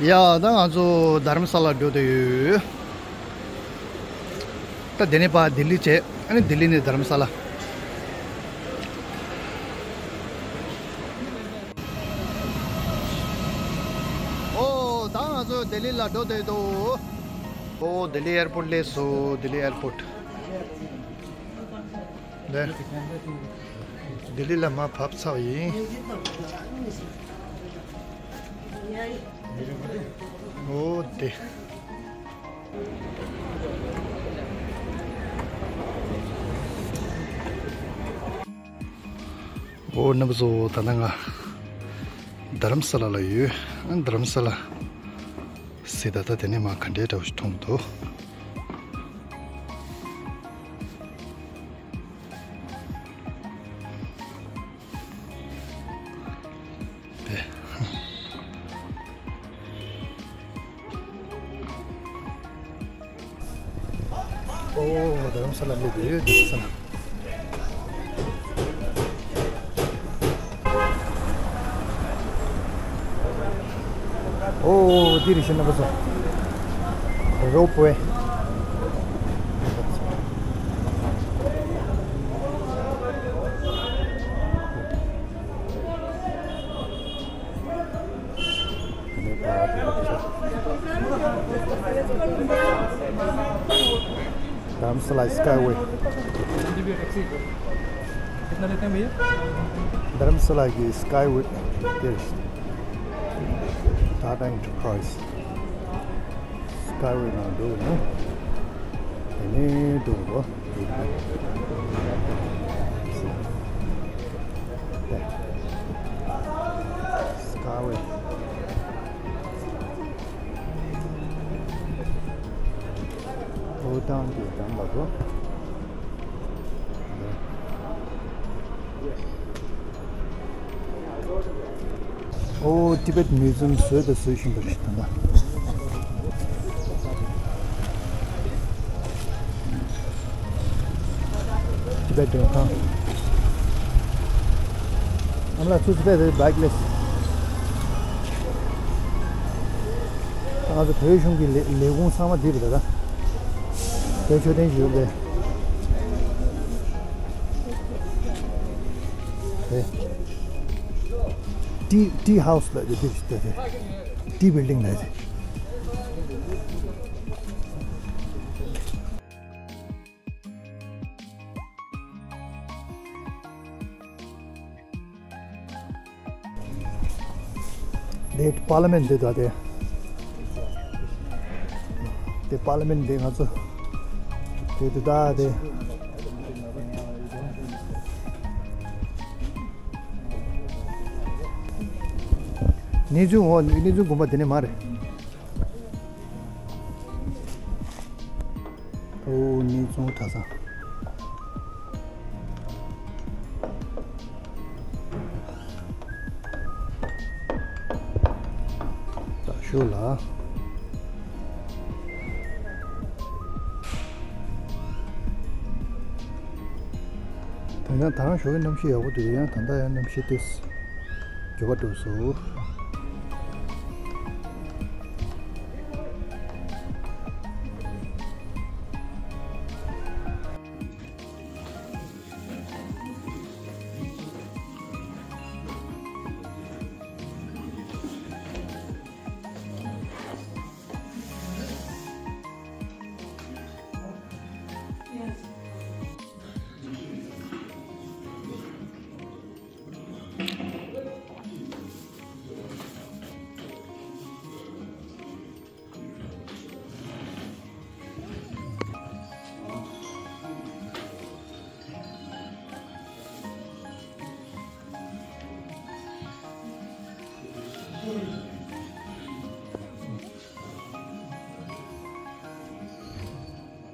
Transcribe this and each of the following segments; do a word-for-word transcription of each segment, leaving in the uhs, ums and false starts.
ཡ། ད་ང་ཚོ་དྷ་རམ་ས་ལ་འགྲོ་བསྡད་ཡོད། ད་དེ་ནས་ཕར་ལྡི་ལི་བྱས། ཨ་ནི་ལྡི་ལི་ནས་དྷ་རམ་ས་ལ། ཨོ། ད་ང་ཚོ་ལྡི་ལི་ལ་འགྲོ་བསྡད་འདུག་ཨོ། ལྡི་ལི་ཨེར་པོརཊ་སླེབས་སོང་། ལྡི་ལི་ཨེར་པོརཊ། ལྡི་ལི་ལ་མར་བབས་ཚར་བ་ཡིན། ཨོ་དེ། ཨོ་རྣམ་པ་ཚོ། ད་ལྟ་ང་དྷ་རམ་ས་ལ་ལ་ཡོད། ཨ། དྷ་རམ་ས་ལ་ཟེར། ད་ལྟ་དེ་ནས་མར་ག་འདྲའི་འདྲ་བོ་ཞིག་མཐོང་གི་འདུག་ཨོ། དྷ་རམ་ས་ལ་སླེབས་ཡོད། དྷ་རམ་ས་ལ། ཨོ། འདི་རེད་ཤག་རྣམ་པ་ཚོ། རོབ་ཝེ། Dharamsala Skyway. कितना लेते हैं भैया? Dharamsala Skyway. Yes. Tata Enterprise. Skyway ནང་འགྲོ་ནས། དེ་ནས་འགྲོ་དགོས། Skyway. ཨོ། ཐང་དེ་དང་མ་གོ། ཨོ། Tibet Museum བཟོས་དང་བཟོ་བཞིན་པ་རེད་ད་ལྟ། Tibet ཡོང་ཐང་། ཨ་མ་ལགས་ཚུར་ཚུར་བལྟས་བལྟས། བྷའིཀ་ལས། ད་ང་ཚོ་བོད་གཞུང་གི་ལས་ལས་ཁུངས་ཚང་མ་འདི་རེད་ད། བོད་མཆོད་རྟེན་ཞིག་ཡོད་པས། དེ། Tea, tea house ལབ་དེ་འདི་རེད་དེ། Tea building ལབ་དེ། དེ་པར་ལི་མེན་ཊི་འདི་དང་དེ། དེ་པར་ལི་མེན་ཊི་འདི་ང་ཚོ། དེ་དེ་དག་དེ། གནས་ཆུང་འོ། གནས་ཆུང་དགོན་པ་དེ་ནས་མར་རེད། ཨོ། གནས་ཆུང་གྲྭ་ཚང་། ད་ཞོགས་ལ། ད་ཡང་ད་རང་ཞོགས་ཀྱི་གནམ་གཤིས་ཡག་པོ་འདུག་ཡང་ད་ལྟ་ཡང་གནམ་གཤིས་དེ་འགྱུར་བ་འགྲོ་སོང་།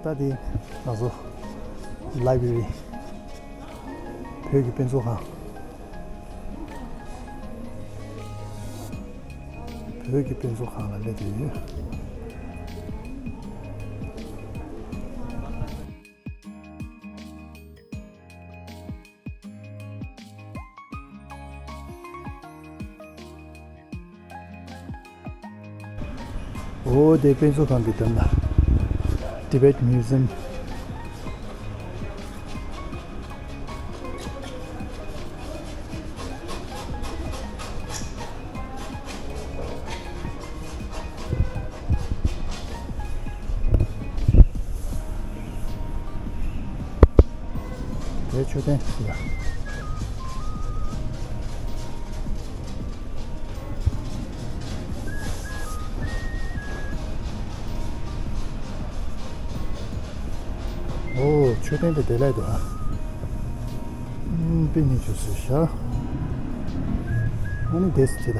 ད་དེ་ང་ཚོ་ལའི་བྷྲེ་རི། བོད་ཀྱི་དཔེ་མཛོད་ཁང་། བོད་ཀྱི་དཔེ་མཛོད་ཁང་ལ་སླེབས་བསྡད་ཡོད། འོ་དེ་དཔེ་མཛོད་ཁང་གི་འགྲམ་ན་Tibet Museum། དེ་མཆོད་རྟེན་ཟེར་ཡ། ཨོ། མཆོད་རྟེན་དེ་དེ་ལས་འདུག་ཨ། ཨུམ། དཔེ་ཉེ་ཆུ་ཟེར་ཤག་ཨ་ནི་དེ་སི་ཅི་ད།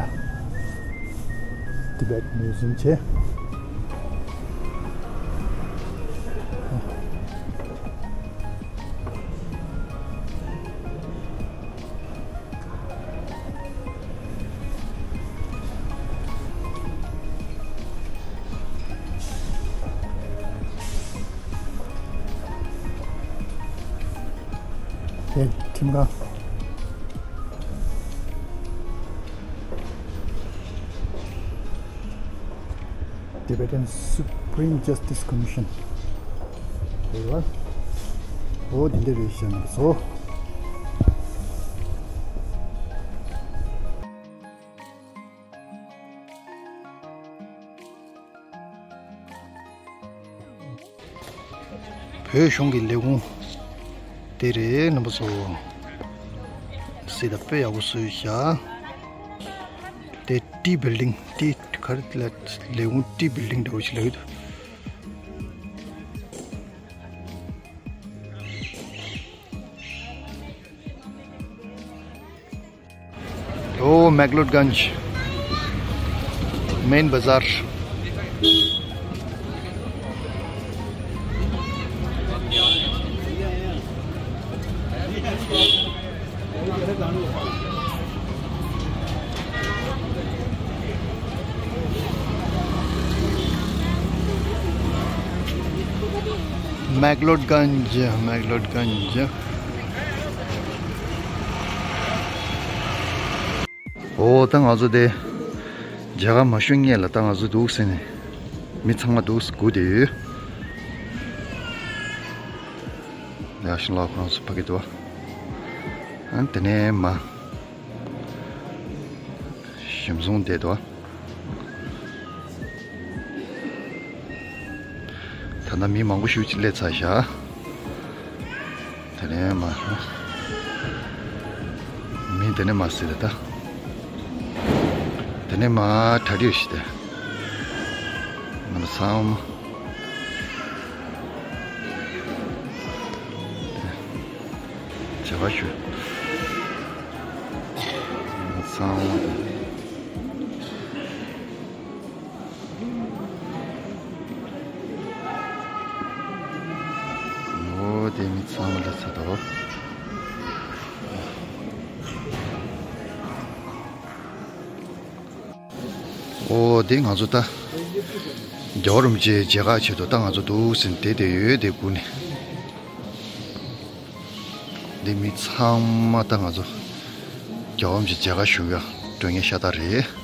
Tibet Museum བྱས། དེ་ཁྲིམས་ཁང་། Tibetan Supreme Justice Commission རེད་བ། འོ་དེ་འདྲ་རེད་ཤག་ན་སོ། བོད་གཞུང་གི་ལས་ཁུངས་དེ་རེད་རྣམ་པ་ཚོ། གཟིགས་དང་། དཔེ་ཡག་པོ་བཟོས་ཤག་དེ་ཏི་བིལ་ཌིང་། ཏི་ག་རེ་ལ། ལས་ཁུངས་ཏི་བིལ་ཌིང་འདྲ་བོ་ཞིག་ལབ་ཀྱི་འདུག་ཨོ། མེག་ལོད་གན་ཇི། མེན་བ་ཛར། མེག་ལོད་གན་ཇི། མེག་ལོད་གན་ཇི། ཨོ། ད་ང་ཚོ་དེ་མཇལ་ཁ་མ་ཞུ་སྔོན་ལ་ད་ང་ཚོ་འདུག་ཟེར་ནས་མི་ཚང་མ་འདུག་སྒུག་བསྡད་ཡོད། ཡ་ཤིང་ལགས་ཁོ་རང་ཚོ་ཕ་གི་འདུག་བ། ཨ་ནི་དེ་ནས་མ་ཞིམ་བཟུང་བསྡད་འདུག་བ། ད་ལྟ་མི་མང་པོ་ཞིག་ཅིག་སླེབས་ཚར་ཤག་དེ་ནས་མ། མི་དེ་ནས་མ་ཟེར་ད། དེ་ནས་མ་གྲ་སྒྲིག་ཞིག་དེ། ང་ཚང་མ་མཇལ་ཁ་ཞུ། ང་ཚང་མ་དེ། ཨོ་དེ་མི་ཚང་མ་སླེབས་ཚར་འདུག་ཨོ་དེ་ང་ཚོ་ད་རྒྱལ་བ་རིན་པོ་ཆེའི་མཇལ་ཁ་ཆེད་དུ་ད་ང་ཚོ་འདུག་ཟིན་བསྡད་བསྡད་ཡོད་དེ་སྒུག་ནས། འདི་མི་ཚང་མ་ད་ང་ཚོ་རྒྱལ་བ་རིན་པོ་ཆེ་མཇལ་ཁ་ཞུ་ཡ་འགྲོ་མཁན་ཤ་སྟག་རེད།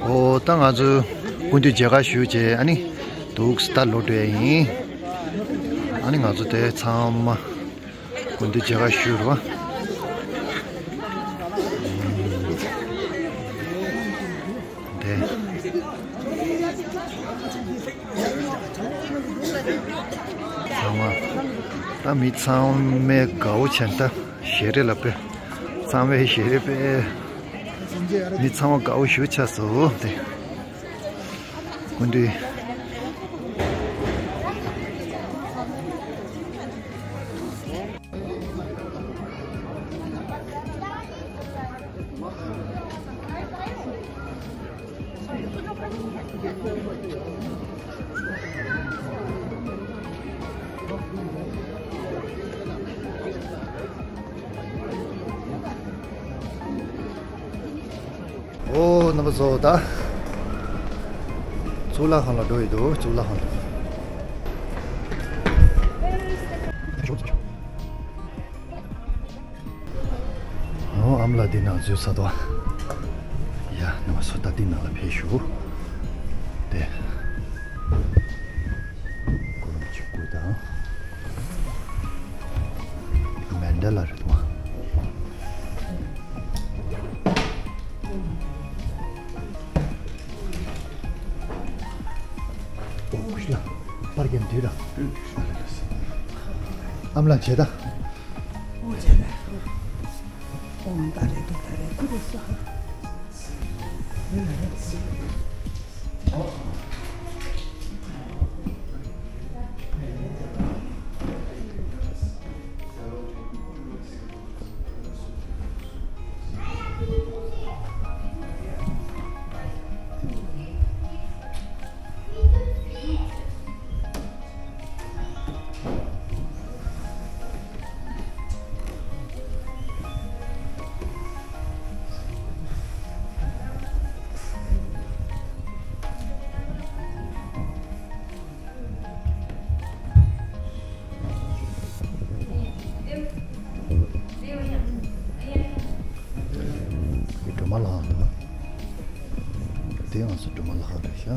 ཨོ་ད་ང་ཚོ་སྐུ་མདུན་མཇལ་ཁ་ཞུས་བྱས་ཨ་ནི་འདུག་སེ་ད་ལོག་འགྲོ་ཡ་ཡིན། ཨ་ནི་ང་ཚོ་དེ་ཚང་མ་ འདི་མཇལ་ཁ་ཞུས་རོགས། དེ། ཚང་མ། ད་མི་ཚང་མས་དགའ་བོ་བྱས་ད་ཞལ་རས་ལ་དཔེ། གཙང་བའི་ཞལ་རས་དཔེ། མི་ཚང་མ་དགའ་བོ་ཞེ་པོ་ཆགས་སོང་དེ། སྐུ་མདུན། ཨོ། རྣམ་པ་ཚོ། ད་གཙུག་ལག་ཁང་ལ་འགྲོ་ཡི་འདུག་གཙུག་ལག་ཁང་ལ། ཨོ། ཨ་མ་ལགས་འདི་ནང་འཛུལ་ཚར་འདུག་ཡ། རྣམ་པ་ཚོ། ད་འདི་ནང་ལ་ཕེབས་ཞུ། དེ། སྐུ་རིམ་བཅུ་དགུ་དང་། མན་ཌ་ལ་རེད་འདུག་ཨོ། ཀུ་ཤ་ལ། པར་རྒྱན་དུས་ལ། ཨ་མ་ལགས་བྱེད་ད། ཨོ་བྱེད་ད། ཨོམ་ཏཱ་རེ་ཏུཏྟཱ་རེ་ཏུ་རེ་སྭཱ་ཧཱ། སྒྲོལ་མ་ལྷ་ཁང་འདུག་དེ་ཡང་སྒྲོལ་མ་ལྷ་ཁང་རེད་ཤག་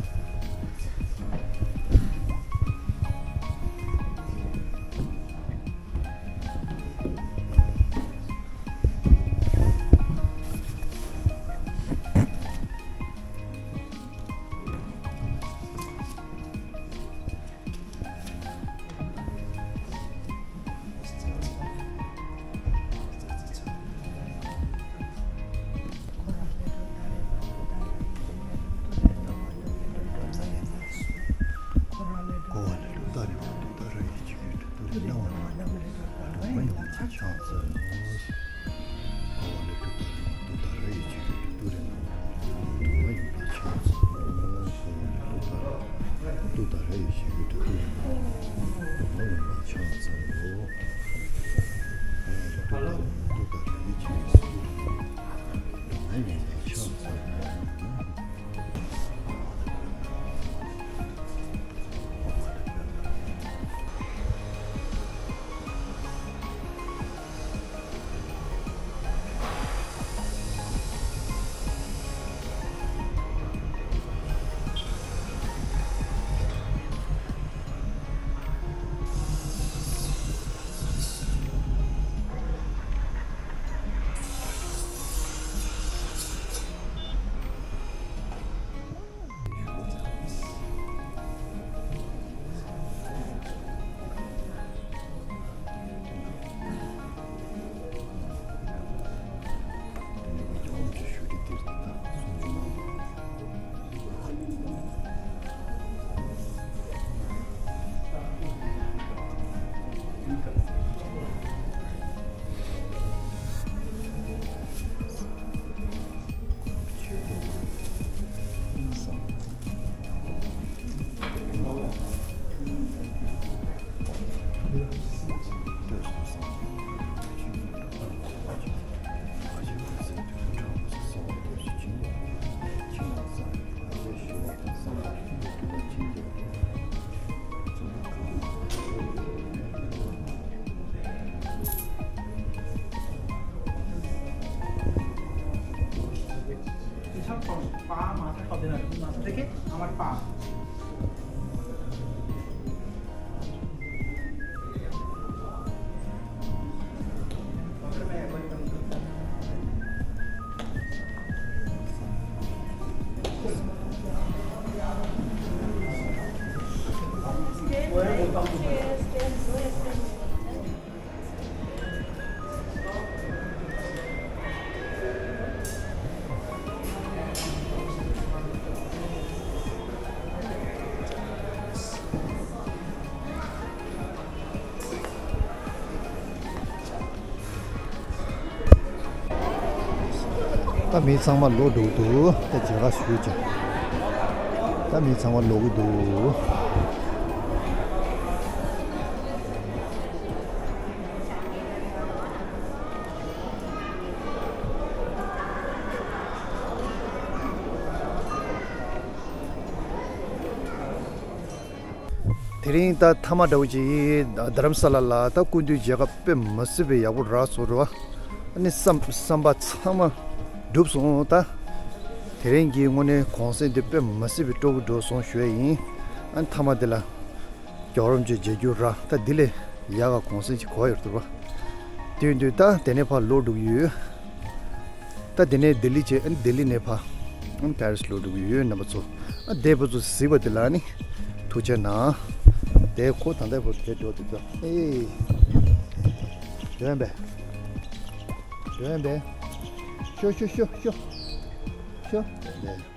ད་མི་ཚང་མ་ལོག་འགྲོ་གི་འདུག་ད་མཇལ་ཁ་ཞུས་ཀྱང་། ད་མི་ཚང་མ་ལོག་གི་འདུག་དེ་རིང་ད་མཐའ་མ་འདྲ་བོ་ཅིག་རྡ་རམ་ས་ལ་ལ་ད་སྐུ་མདུན་མཇལ་ཁ་དཔེ་མ་སྲིད་པའི་ཡག་པོ་རག་སོང་རེད་བ། ཨ་ནི་བསམ་བསམ་པ་ཚང་མ་འགྲུབ་སོང་ད། དེ་རིང་གི་དངོས་གནས་གུང་སེང་འདི་དཔེ་མ་སྲིད་པའི་སྤྲོ་པོ་འགྲོ་སོང་ཞུ་ཡ་ཡིན། ཨ་ནི་མཐའ་མ་འདི་ལ་རྒྱལ་བ་རིན་པོ་ཆེ་མཇལ་རྒྱུ་རག་ད་འདི་ལས་ཡག་ག་གུང་སེང་ཅིག་གོ་ཡོད་རེད་བ། དུས་འདུག་ད་དེ་ནས་ཕར་ལོག་འགྲོ་གི་ཡོད། ད་དེ་ནས་ལྡི་ལི་བྱས། ཨ་ནི་ལྡི་ལི་ནས་ཕར། ཨ་ནི་པེ་རིས་ལོག་འགྲོ་གི་ཡོད་རྣམ་པ་ཚོ། ཨ་དེ་བུ་ཚོ་གཟིགས་པ་དེ་ལ་ནི་ཐུགས་རྗེ་གནང་། དེ་ཁོ་ད་ལྟ་བུ་དེ་འགྲོ་དེ་ཚོ་ཨེ། འགྲོ་ཡིན་པས། འགྲོ་ཡིན་པས། ཤོ་ཤོ་ཤོ་ཤོ། ཤོ། དེ།